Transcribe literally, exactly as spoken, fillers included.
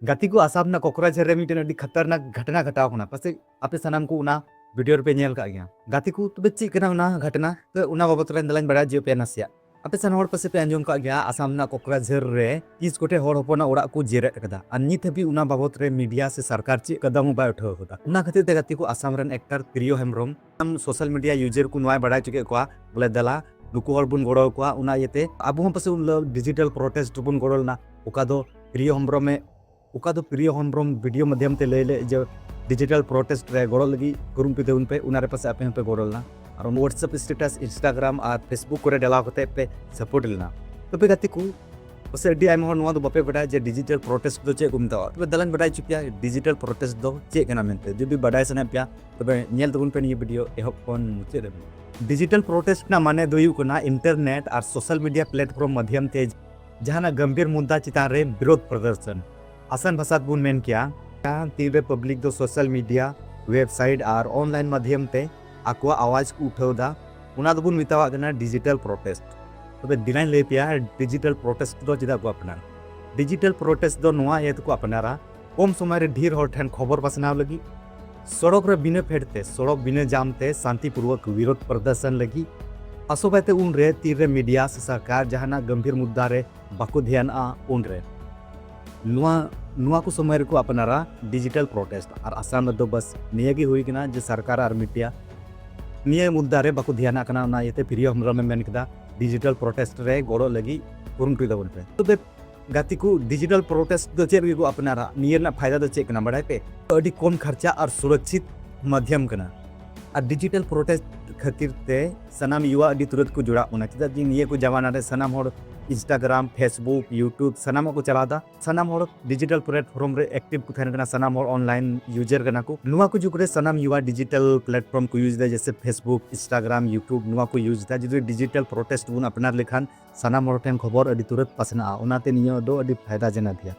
ᱜᱟᱛᱮ ᱠᱚ, ᱟᱥᱟᱢ ᱨᱮᱱᱟᱜ ᱠᱚᱠᱨᱟᱡᱷᱟᱨ ᱨᱮ ᱢᱤᱫᱴᱮᱱ ᱟᱹᱰᱤ ᱠᱷᱟᱛᱟᱨᱱᱟᱠ ᱜᱷᱚᱴᱚᱱᱟ ᱜᱷᱚᱴᱟᱣ ᱠᱟᱱᱟ᱾ ᱯᱟᱥᱮᱡ ᱟᱯᱮ ᱥᱟᱱᱟᱢ ᱠᱚ ᱚᱱᱟ ᱵᱷᱤᱰᱤᱭᱳ ᱨᱮᱯᱮ ᱧᱮᱞ ᱠᱟᱜ ᱜᱮᱭᱟ᱾ ᱜᱟᱛᱮ ᱠᱚ, ᱛᱚᱵᱮ ᱪᱮᱫ ᱠᱟᱱᱟ ᱚᱱᱟ ᱜᱷᱚᱴᱚᱱᱟ? ᱛᱚ ᱚᱱᱟ ᱵᱟᱵᱚᱛ ᱨᱮ ᱫᱮᱞᱟᱧ ᱵᱟᱲᱟᱭ ᱦᱚᱪᱚᱭᱮᱫ ᱯᱮᱭᱟ ᱱᱟᱥᱮᱭᱟᱜ᱾ ᱟᱯᱮ ᱥᱟᱱᱟᱢ ᱦᱚᱲ ᱯᱟᱥᱮᱡ ᱯᱮ ᱟᱸᱡᱚᱢ ᱠᱟᱜ ᱜᱮᱭᱟ, ᱟᱥᱟᱢ ᱨᱮᱱᱟᱜ ᱠᱚᱠᱨᱟᱡᱷᱟᱨ ᱨᱮ ᱛᱤᱥ ᱠᱚᱴᱷᱮᱱ ᱦᱚᱲ ᱦᱚᱯᱚᱱᱟᱜ ᱚᱲᱟᱜ ᱠᱚ ᱡᱮᱨᱮᱫ ᱠᱟᱫᱟ, ᱟᱨ ᱱᱤᱛ ᱦᱟᱹᱵᱤᱡ ᱚᱱᱟ ᱵᱟᱵᱚᱛ ᱨᱮ ᱢᱤᱰᱤᱭᱟ ᱥᱮ ᱥᱚᱨᱠᱟᱨ ᱪᱮᱫ ᱠᱟᱫᱟ ᱦᱚᱸ ᱵᱟᱭ ᱩᱴᱷᱟᱹᱣ ᱠᱟᱫᱟ᱾ ᱚᱱᱟ ᱠᱷᱟᱹᱛᱤᱨ ᱛᱮ ᱜᱟᱛᱮ ᱠᱚ, ᱟᱥᱟᱢ ᱨᱮᱱ ᱮᱠᱴᱟᱨ ᱯᱨᱤᱭᱚ ᱦᱮᱢᱵᱨᱚᱢ ᱥᱳᱥᱟᱞ ᱢᱤᱰᱤᱭᱟ ᱭᱩᱡᱟᱨ ᱠᱚ ᱱᱚᱣᱟᱭ ᱵᱟᱲᱟᱭ ᱦᱚᱪᱚ ᱠᱮᱫ ᱠᱚᱣᱟ, ᱵᱚᱞᱮ ᱫᱮᱞᱟ ᱱᱩᱠᱩ ᱦᱚᱲ ᱵᱚᱱ ᱜᱚᱲᱚ ᱟᱠᱚᱣᱟ᱾ ᱚᱱᱟ ᱤᱭᱟᱹᱛᱮ ᱟᱵᱚ ᱦᱚᱸ ᱯᱟᱥᱮᱡ ᱩᱱ ᱦᱤᱞᱳᱜ ᱰᱤᱡᱤᱴᱟᱞ ᱯᱨᱚᱴᱮᱥᱴ ᱨᱮᱵᱚᱱ ᱜᱚᱲᱚ ᱞᱮᱱᱟ᱾ ᱚᱠᱟ ᱫᱚ ᱯᱨᱤᱭᱚ ᱦᱮᱢᱵᱨᱚᱢᱮ, ᱚᱠᱟ ᱫᱚ ᱯᱨᱤᱭᱚ ᱦᱮᱢᱵᱨᱚᱢ ᱵᱷᱤᱰᱤᱭᱳ ᱢᱟᱫᱽᱫᱷᱚᱢ ᱛᱮ ᱞᱟᱹᱭ ᱞᱮᱫ ᱡᱮ ᱰᱤᱡᱤᱴᱟᱞ ᱯᱨᱚᱴᱮᱥᱴ ᱨᱮ ᱜᱚᱲᱚ ᱞᱟᱹᱜᱤᱫ ᱠᱩᱨᱩᱢᱩᱴᱩ ᱛᱟᱵᱚᱱ ᱯᱮ, ᱚᱱᱟ ᱨᱮ ᱯᱟᱥᱮᱡ ᱟᱯᱮ ᱦᱚᱸᱯᱮ ᱜᱚᱲᱚ ᱞᱮᱱᱟ᱾ ᱟᱨ ᱚᱱᱟ WhatsApp status, Instagram ᱟᱨ Facebook ᱠᱚᱨᱮ ᱰᱮᱞᱟᱣ ᱠᱟᱛᱮ ᱯᱮ ᱥᱟᱯᱳᱨᱴ ᱞᱮᱱᱟ᱾ ᱛᱚᱵᱮ ᱜᱟᱛᱮ ᱠᱚ, ᱯᱟᱥᱮᱡ ᱟᱹᱰᱤ ᱟᱭᱢᱟ ᱦᱚᱲ ᱱᱚᱣᱟ ᱫᱚ ᱵᱟᱯᱮ ᱵᱟᱰᱟᱭᱟ ᱡᱮ ᱰᱤᱡᱤᱴᱟᱞ ᱯᱨᱚᱴᱮᱥᱴ ᱫᱚ ᱪᱮᱫ ᱠᱚ ᱢᱮᱛᱟᱜᱼᱟ᱾ ᱛᱚᱵᱮ ᱫᱮᱞᱟᱧ ᱵᱟᱰᱟᱭ ᱦᱚᱪᱚ ᱯᱮᱭᱟ ᱰᱤᱡᱤᱴᱟᱞ ᱯᱨᱚᱴᱮᱥᱴ ᱫᱚ ᱪᱮᱫ ᱠᱟᱱᱟ ᱢᱮᱱᱛᱮ᱾ ᱡᱩᱫᱤ ᱵᱟᱰᱟᱭ ᱥᱟᱱᱟᱭᱮᱫ ᱯᱮᱭᱟ, ᱛᱚᱵᱮ ᱧᱮᱞ ᱛᱟᱵᱚᱱ ᱯᱮ ᱱᱤᱭᱟᱹ ᱵᱷᱤᱰᱤᱭᱳ ᱮᱦᱚᱵ ᱠᱷᱚᱱ ᱢᱩᱪᱟᱹᱫ ᱫᱷᱟᱹᱵᱤᱡ᱾ ᱰᱤᱡᱤᱴᱟᱞ ᱯᱨᱚᱴᱮᱥᱴ ᱨᱮᱱᱟᱜ ᱢᱟᱱᱮ ᱫᱚ ᱦᱩᱭᱩᱜ ᱠᱟᱱᱟ ᱤᱱᱴᱟᱨᱱᱮᱴ ᱟᱨ ᱥᱳᱥᱟᱞ ᱢᱤᱰᱤᱭᱟ ᱯᱞᱟᱴᱯᱷᱚᱨᱢ ᱢᱟᱫᱽᱫᱷᱚᱢ ᱛᱮ ᱡᱟᱦᱟᱱᱟᱜ ᱜᱚᱢᱵᱷᱤᱨ ᱢᱩᱫᱽᱫᱟ ᱪᱮᱛᱟᱱ ᱨᱮ ᱵᱤᱨᱳᱫᱷ ᱯᱨᱚᱫᱚᱨᱥᱚᱱ᱾ ᱟᱥᱟᱱ ᱵᱷᱟᱥᱟ ᱛᱮᱵᱚᱱ ᱢᱮᱱ ᱠᱮᱭᱟ, ᱛᱤᱱᱨᱮ ᱯᱟᱵᱽᱞᱤᱠ ᱫᱚ ᱥᱳᱥᱟᱞ ᱢᱤᱰᱤᱭᱟ, ᱣᱮᱵᱥᱟᱭᱤᱴ ᱟᱨ ᱚᱱᱞᱟᱭᱤᱱ ᱢᱟᱫᱽᱫᱷᱚᱢ ᱛᱮ ᱟᱠᱚᱣᱟᱜ ᱟᱣᱟᱡᱽ ᱠᱚ ᱩᱴᱷᱟᱹᱣ ᱮᱫᱟ, ᱚᱱᱟ ᱫᱚᱵᱚᱱ ᱢᱮᱛᱟᱣᱟᱜ ᱠᱟᱱᱟ ᱰᱤᱡᱤᱴᱟᱞ ᱯᱨᱚᱴᱮᱥᱴ᱾ ᱛᱚᱵᱮ ᱫᱮᱞᱟᱧ ᱞᱟᱹᱭ ᱯᱮᱭᱟ, ᱰᱤᱡᱤᱴᱟᱞ ᱯᱨᱚᱴᱮᱥᱴ ᱫᱚ ᱪᱮᱫᱟᱜ ᱠᱚ ᱟᱯᱱᱟᱨᱟ? ᱰᱤᱡᱤᱴᱟᱞ ᱯᱨᱚᱴᱮᱥᱴ ᱫᱚ ᱱᱚᱣᱟ ᱤᱭᱟᱹ ᱛᱮᱠᱚ ᱟᱯᱱᱟᱨᱟ, ᱠᱚᱢ ᱥᱚᱢᱚᱭ ᱨᱮ ᱰᱷᱮᱨ ᱦᱚᱲ ᱴᱷᱮᱱ ᱠᱷᱚᱵᱚᱨ ᱯᱟᱥᱱᱟᱣ ᱞᱟᱹᱜᱤᱫ᱾ ᱥᱚᱲᱚᱠ ᱨᱮ ᱵᱤᱱᱟᱹ ᱯᱷᱮᱰ ᱛᱮ, ᱥᱚᱲᱚᱠ ᱵᱤᱱᱟᱹ ᱡᱟᱢ ᱛᱮ ᱥᱟᱱᱛᱤᱯᱩᱨᱣᱚᱠ ᱵᱤᱨᱳᱫᱷ ᱯᱨᱚᱫᱚᱨᱥᱚᱱ ᱞᱟᱹᱜᱤᱫ᱾ ᱟᱥᱚᱠᱟᱭᱛᱮ ᱩᱱᱨᱮ ᱛᱤᱱᱨᱮ ᱢᱤᱰᱤᱭᱟ ᱥᱮ ᱥᱚᱨᱠᱟᱨ ᱡᱟᱦᱟᱱᱟᱜ ᱜᱚᱢᱵᱷᱤᱨ ᱢᱩᱫᱽᱫᱟ ᱨᱮ ᱵᱟᱠᱚ ᱫᱷᱮᱭᱟᱱᱟᱜᱼᱟ, ᱩᱱᱨᱮ᱾ ᱱᱚᱣᱟ, ᱱᱚᱣᱟ ᱠᱚ ᱥᱚᱢᱚᱭ ᱨᱮᱠᱚ ᱟᱯᱱᱟᱨᱟ ᱰᱤᱡᱤᱴᱟᱞ ᱯᱨᱚᱴᱮᱥᱴ᱾ ᱟᱨ ᱟᱥᱟᱢ ᱨᱮᱫᱚ ᱵᱟᱥ ᱱᱤᱭᱟᱹ ᱜᱮ ᱦᱩᱭ ᱠᱟᱱᱟ ᱡᱮ ᱥᱚᱨᱠᱟᱨ ᱟᱨ ᱢᱤᱰᱤᱭᱟ ᱱᱤᱭᱟᱹ ᱢᱩᱫᱽᱫᱟ ᱨᱮ ᱵᱟᱠᱚ ᱫᱷᱮᱭᱟᱱᱟᱜ ᱠᱟᱱᱟ᱾ ᱚᱱᱟ ᱤᱭᱟᱹᱛᱮ ᱯᱨᱤᱭᱚ ᱦᱮᱢᱵᱨᱚᱢᱮ ᱢᱮᱱ ᱠᱮᱫᱟ, ᱰᱤᱡᱤᱴᱟᱞ ᱯᱨᱚᱴᱮᱥᱴ ᱨᱮ ᱜᱚᱲᱚ ᱞᱟᱹᱜᱤᱫ ᱠᱩᱨᱩᱢᱩᱴᱩᱭ ᱛᱟᱵᱚᱱ ᱯᱮ᱾ ᱛᱚᱵᱮ ᱜᱟᱛᱮ ᱠᱚ, ᱰᱤᱡᱤᱴᱟᱞ ᱯᱨᱚᱴᱮᱥᱴ ᱫᱚ ᱪᱮᱫ ᱞᱟᱹᱜᱤᱫ ᱠᱚ ᱟᱯᱱᱟᱨᱟ? ᱱᱤᱭᱟᱹ ᱨᱮᱱᱟᱜ ᱯᱷᱟᱭᱫᱟ ᱫᱚ ᱪᱮᱫ ᱠᱟᱱᱟ ᱵᱟᱲᱟᱭ ᱯᱮ? ᱟᱹᱰᱤ ᱠᱚᱢ ᱠᱷᱚᱨᱪᱟ ᱟᱨ ᱥᱩᱨᱚᱠᱪᱷᱤᱛ ᱢᱟᱫᱽᱫᱷᱚᱢ ᱠᱟᱱᱟ᱾ ᱟᱨ ᱰᱤᱡᱤᱴᱟᱞ ᱯᱨᱚᱴᱮᱥᱴ ᱠᱷᱟᱹᱛᱤᱨ ᱛᱮ ᱥᱟᱱᱟᱢ ᱭᱩᱣᱟ ᱟᱹᱰᱤ ᱛᱩᱨᱟᱹᱛ ᱠᱚ ᱡᱚᱲᱟᱜ ᱠᱟᱱᱟ, ᱪᱮᱫᱟᱜ ᱡᱮ ᱱᱤᱭᱟᱹ ᱠᱚ ᱡᱟᱢᱟᱱᱟ ᱨᱮ ᱥᱟᱱᱟᱢ ᱦᱚᱲ Instagram, Facebook, YouTube ᱥᱟᱱᱟᱢᱟᱜ ᱠᱚ ᱪᱟᱞᱟᱣ ᱮᱫᱟ᱾ ᱥᱟᱱᱟᱢ ᱦᱚᱲ ᱰᱤᱡᱤᱴᱟᱞ ᱯᱞᱟᱴᱯᱷᱚᱨᱢ ᱨᱮ ᱮᱠᱴᱤᱵᱷ ᱠᱚ ᱛᱟᱦᱮᱱ ᱠᱟᱱᱟ, ᱥᱟᱱᱟᱢ ᱦᱚᱲ ᱚᱱᱞᱟᱭᱤᱱ ᱭᱩᱡᱟᱨ ᱠᱟᱱᱟ ᱠᱚ᱾ ᱱᱚᱣᱟ ᱠᱚ ᱡᱩᱜᱽ ᱨᱮ ᱥᱟᱱᱟᱢ ᱭᱩᱣᱟ ᱰᱤᱡᱤᱴᱟᱞ ᱯᱞᱟᱴᱯᱷᱚᱨᱢ ᱠᱚ ᱭᱩᱡᱽ ᱮᱫᱟ, ᱡᱮᱭᱥᱮ Facebook, Instagram, YouTube, ᱱᱚᱣᱟ ᱠᱚ ᱭᱩᱡᱽ ᱮᱫᱟ᱾ ᱡᱩᱫᱤ ᱰᱤᱡᱤᱴᱟᱞ ᱯᱨᱚᱴᱮᱥᱴ ᱵᱚᱱ ᱟᱯᱱᱟᱨ ᱞᱮᱠᱷᱟᱱ ᱥᱟᱱᱟᱢ ᱦᱚᱲ ᱴᱷᱮᱱ ᱠᱷᱚᱵᱚᱨ ᱟᱹᱰᱤ ᱛᱩᱨᱟᱹᱛ ᱯᱟᱥᱱᱟᱜᱼᱟ, ᱚᱱᱟᱛᱮ ᱱᱤᱭᱟᱹ ᱫᱚ ᱟᱹᱰᱤ ᱯᱷᱟᱭᱫᱟ ᱡᱚᱱᱚᱠ ᱜᱮᱭᱟ᱾